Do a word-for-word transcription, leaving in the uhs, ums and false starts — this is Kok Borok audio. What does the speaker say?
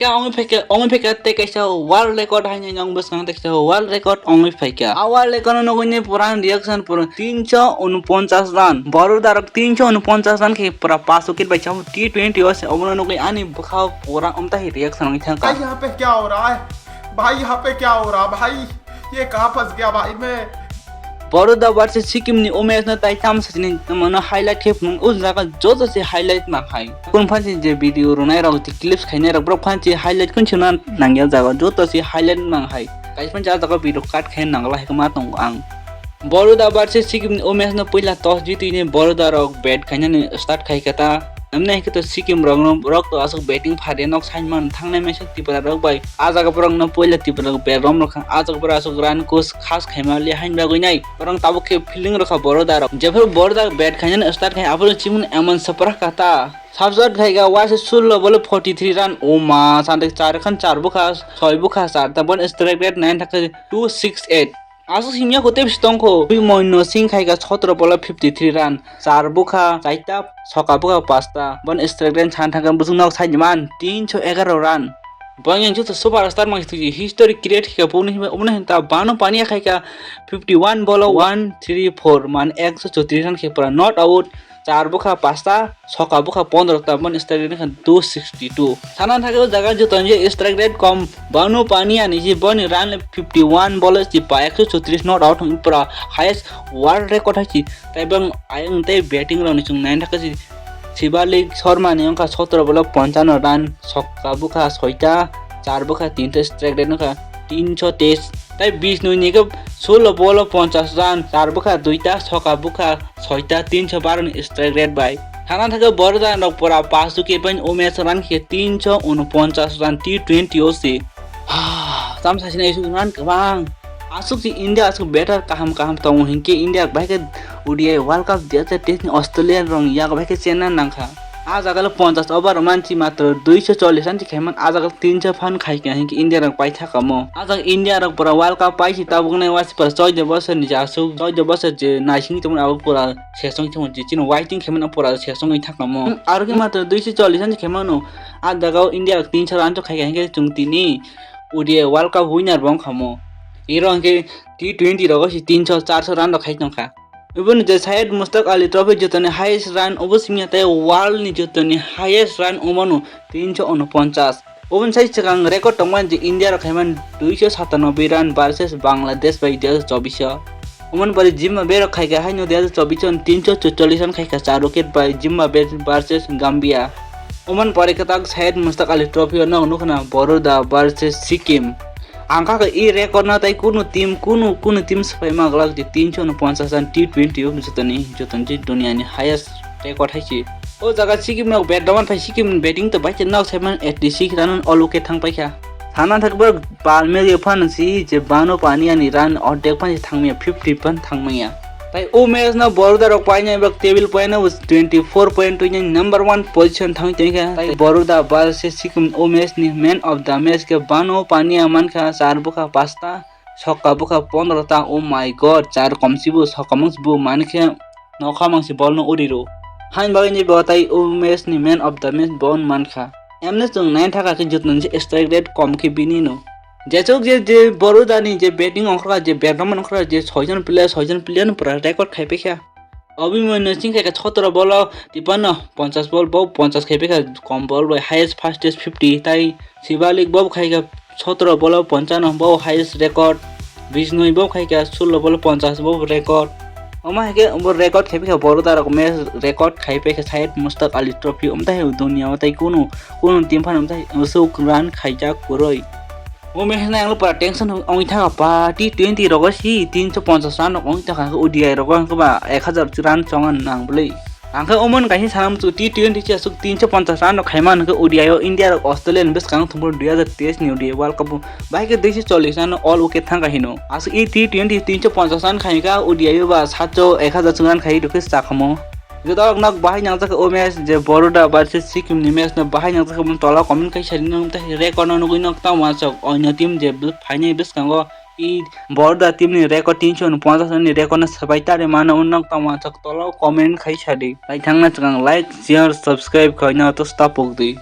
Khe ongwi phaikha, ongwi phaikha tei kaisa world record haino wng bwskang tei kaisa world record ongwi phaikha. A world record no nugwi ni pura reaction pura tinso unponchas run. Baroda rok tinso unponchas run khe pura pass wicket bai chamo T twenty o se obono nugwi ani bwkhao pura umtahi reaction wngwi thangkha. भाई, यहाँ पे क्या हो रहा है? भाई, यहाँ पे क्या हो रहा है भाई? ये कहाँ फंस गया भाई मैं? Baroda versus Sikkim ni o match no tai tamsa chini mano highlight khe phunuk o jaga joto se highlight ma hai. Kun phansi je video rwnai rok je clips khainai rok borok phansi highlight kun chuna nangya jaga joto se highlight ma hai. Kai phansi a jaga video cut khaina nangla hai ma tongo ang. Baroda versus Sikkim ni o match no puila toss jitwi ni Baroda rok bat khainani start khai kha ta. Namni hai khe to Sikkim rok no borok to aswk batting phariya nok sain man thangnai mesa Tipra rok bai. A jaga borok no puila Tipra rok bat rom rok kha. A jaga borok aswk run kus khas khaima li hain bagwi nai. Borok tabuk khe fielding rok kha Baroda rok. Jephru Baroda bat khainani start khai aphuru chimung emon sapra kha ta. Subject khai ga waise sullo bole forty three run. O ma, sante char khan char bukha, soi bukha char ta bon strike rate nine thakha two six eight. Aswk simya ko tebsi tongkho. Bimoino sing khai ga sotro bole fifty three run. Char bukha chaita, soka bukha pasta. Bon strike rate san thakha busung nok sai man tinso egaroh run. Bangeng joto superstar mang thiji history create kha boni himba umna hinta bano paniya khai ka fifty one bolo one three four man ekso chotris run khe pura not out. Char bukha pasta, soka bukha pondro ta, bon strike rate kha two sixty two. Sana thake o jaga joto je strike rate kom bano paniya ni je boni run fifty one bolo si pa ekso chotris not out pura highest world record hai si. Tai bang ayang tai batting rok ni chung nai thakha si. Sibalik Sharma ni wngkha sotro bolo ponchano run, sokka bukha soita, char bukha tinta strike rate wngkha tinso teis. Tai Bisnu ni khe sullo bolo ponchas run, char bukha duita, sokka bukha soita, tinso baro ni strike rate bai. Thana thake Baroda rok pura pass wicket bai o match run khe tinso unponchas run T twenty o si. Tamsa sina isu run kwbang. Aswk si India aswk batter kaham kaham tongo hinkhe India bai khe O D I World Cup dui hajar teis ni Australia rong yago bai khe chenna nangkha. A jaga le ponchas over manchi matro duiso chollis run si khaiman a jaga le tinso phan khaikha hinkhe India rok paithakamo. A jaga India rok pura World Cup paisi tabuk nai wasi pura choido bosor ni je aswk choido bosor je naising tongmani abo pura sesong tongmani je chini waiting khaimani pura sesong wngwi thangkamo. Aro khe matro duiso chollis run si khaimano a jaga o India rok tinso run so khaikha hinkhe chwng tini O D I World Cup winner bo wngkha mo. Iro hinkhe T twenty rogo se tinso charso run rok khai tongkha. Iboni je Syed Mushtaq Ali Trophy jotoni highest run obo simi tei world ni jotoni highest run omono tinso unoponchas. Oboni sai swkang record tongmani je India rok khaiman duiso satanoboi run versus Bangladesh bai duiso chobbiso. Oman pore Zimbabwe rok khaikha haino duiso chobbiso tinso chutchollis run khaikha char wicket bai Zimbabwe versus Gambia. Oman pore kwtak Syed Mushtaq Ali Trophy o nog nukna Baroda versus Sikkim. Ang kha khe i record no tai kunu team, kunu, kunu team swphaima glak je tinso unoponchas run T twenty o jotoni, jotoni je dunia ni highest record hai se. O jaga Sikkim rok bat rwman phai Sikkim ni batting to bai se nok saiman eighty six run all wicket thang paikha. Sana thakbak Palmeri phano si je bano paniya ni run ordek phan si thangmaya, fifty phan thangmaya. Tai o match no Baroda rok painai bak table paina was twenty four point twenty number one position thang tongkha. Tai Baroda versus Sikkim o match ni man of the match khe bano paniya mankha char bukha pasta, sokka bukha pondro ta. Oh my god, char komsibo sokka mangsibo mankhe nokha mangsi ball no uri ro. Hain bagwi ni bo tai o match ni man of the match bo mankha. Emne chwng nai thaka khe jotoni se strike rate kom khe bini no. Jesuk je, je Baroda ni je batting ongkhorkha, je bat rwman ongkhorkha, je soijon player, soijon player no pura record khai paikha. Obimoi no chingkha khe sotro bolo tipanno, ponchas ball bo ponchas khai paikha, kom ball bai highest fastest fifty, tai Sibalik bo khaikha sotro bolo ponchano bo highest record, Bisnoi bo khaikha sullo bolo ponchas bo record. Omo hai khe bo record khai paikha Baroda rok match record khai paikha Syed Mushtaq Ali Trophy, omtai hai dunia o tai kunu, kunu team phano omtai usuk run khaijak kwrwi. O match nai ang pura tension ongwi thangkha pa, T twenty rogo si tinso ponchas run rok ongwi thangkha, O D I rogo hwnkhe ba ek hazar run chongan nang bwlwi. Ang khe omo kaisa sana muchungo T twenty se aswk tinso ponchas run rok khaima hwnkhe O D I o India rok Australia ni bwskango thwngphuru dui hazar teis ni O D I World Cup o bahai khe duiso chollis run all wicket thangkha hino. Aswk i T twenty tinso ponchas run khaikha O D I o ba sacho ek hazar run khai rwkhe chakhamo. Joto rok nok bahai nangjakha o match je Baroda versus Sikkim ni match no bahai nangjakha bumung tola comment khai sadi nang tei record no nugwi nok tamo achok oino team je phainai bwskango i Baroda team ni record tinso ponchas ni record no swbai tari mano nok tamo achok tola comment khai sadi. Lai thangna chwng like, share, subscribe khaina to stapok di.